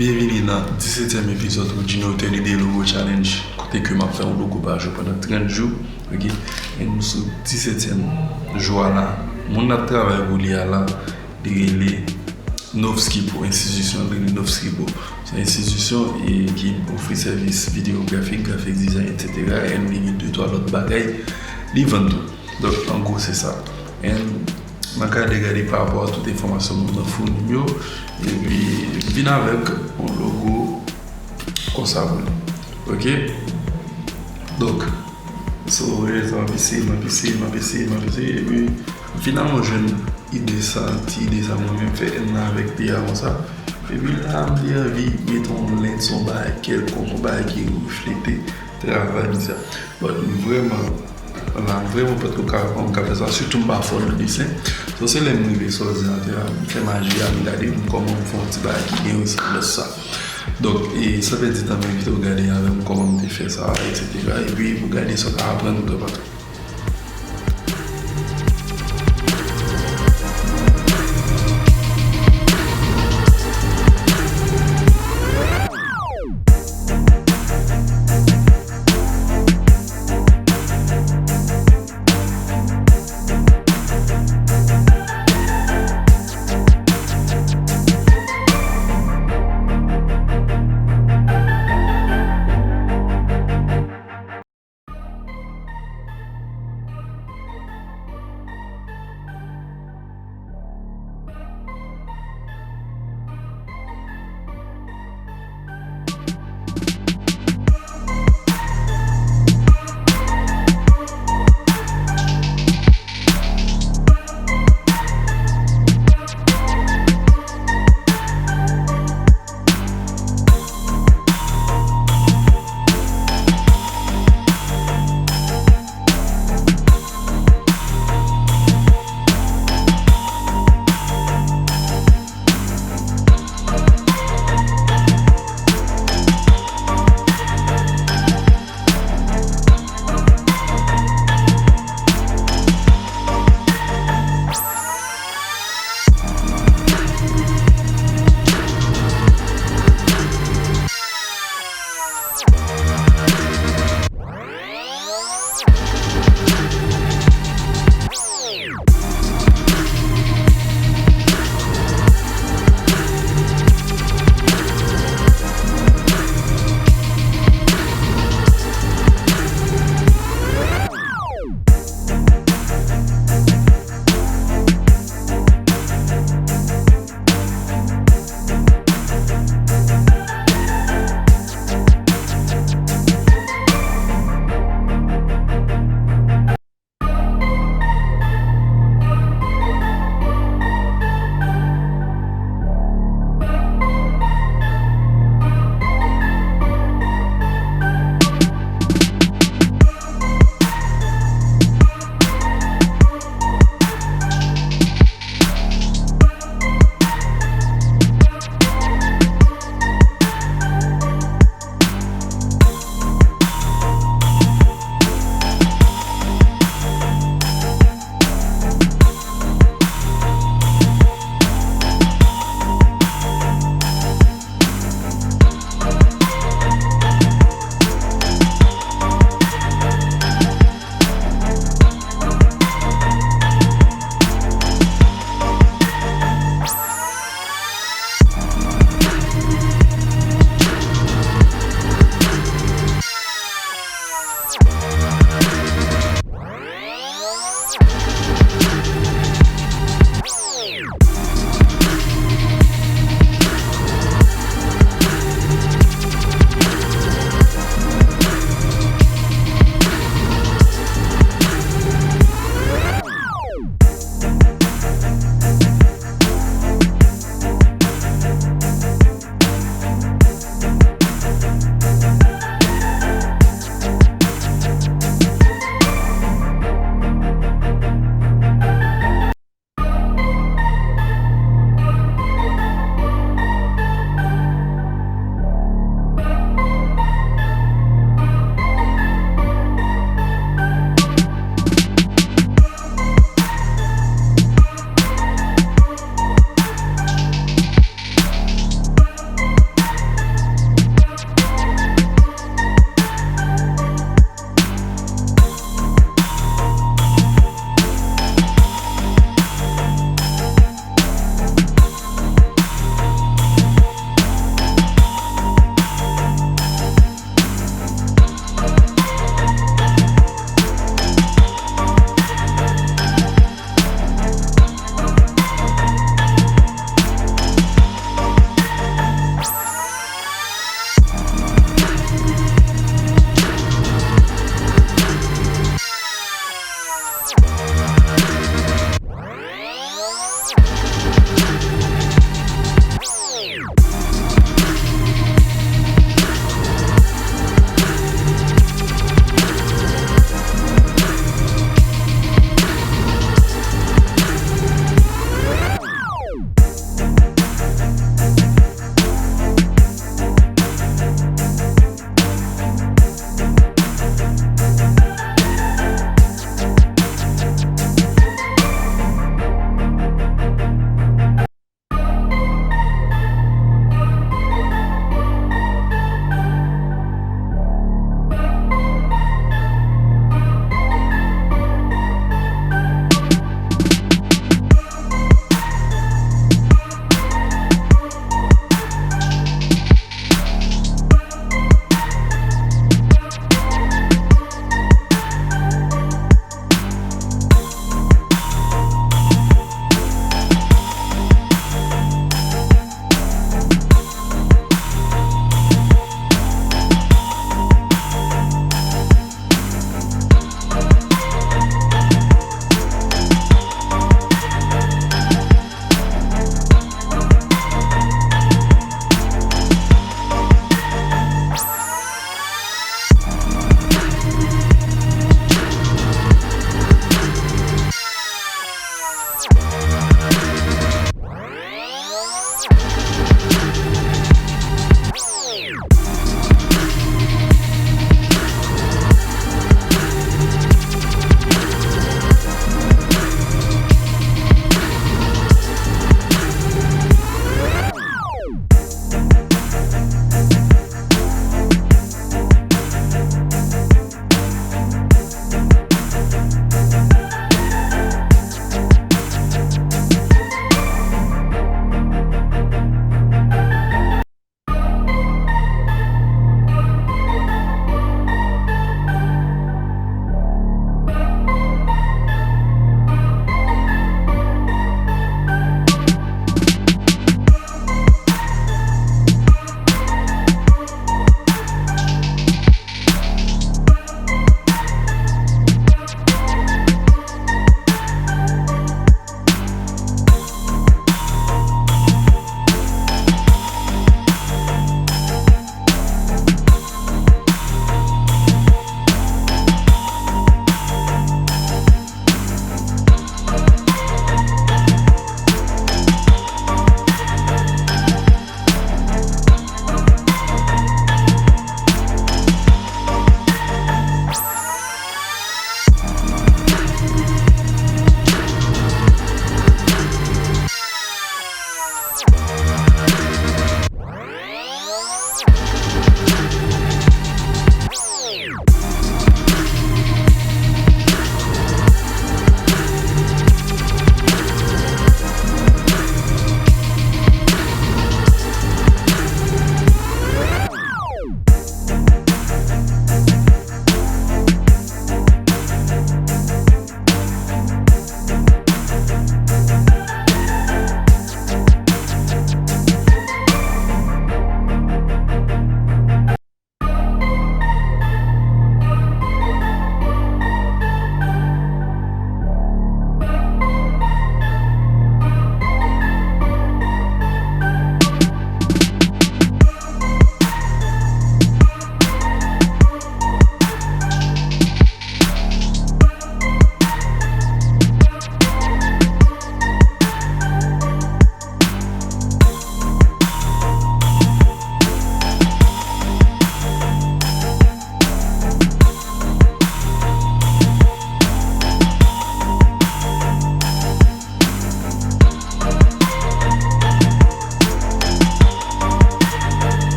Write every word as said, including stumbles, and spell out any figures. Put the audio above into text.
Byenvini nan disetyèm epizòd Regino Thirty Day Logo Challenge, kote ke m ap fè yon logo pa jou pandan trant jou. Ok? E nou sou disetyèm jou a la. Moun n ap travay pou li a la, li rele Novskipo, enstitisyon li rele Novskipo. Se yon enstitisyon e ki ofri sèvis videografik, graphic design, et cetera. E li gen de twa lòt bagay li vann tou. Donk, an gwo, se sa. And m ap gade, gade pa rapò a tout enfòmasyon moun nan founi m yo. Epi, vin avèk yon logo konsa pou li. Ok? Donk, so, w wè, sa m ap eseye, m ap eseye, m ap eseye, m ap eseye. Epi, finalman, jwenn ide sa, ti ide sa mwen menm fè, and nan avèk pye a konsa. Epi la, m te anvi mete yon lens, yon bagay kèlkonk, yon bagay ki reflete travay misye a. But m vrèman, la, m vrèman pa t ko ka, pa m ka fè sa, sitou m pa fò nan desen. So, se lè m rive sou òdinatè a, m fè maji a, m gade, m kòman m fè yon ti bagay ki gen resanblans sa. Donk, e, san pèdi tan, m envite w gade avè m kòman m te fè sa, et cetera. Epi, pou gade sa w ka aprann ou dwe pa tou.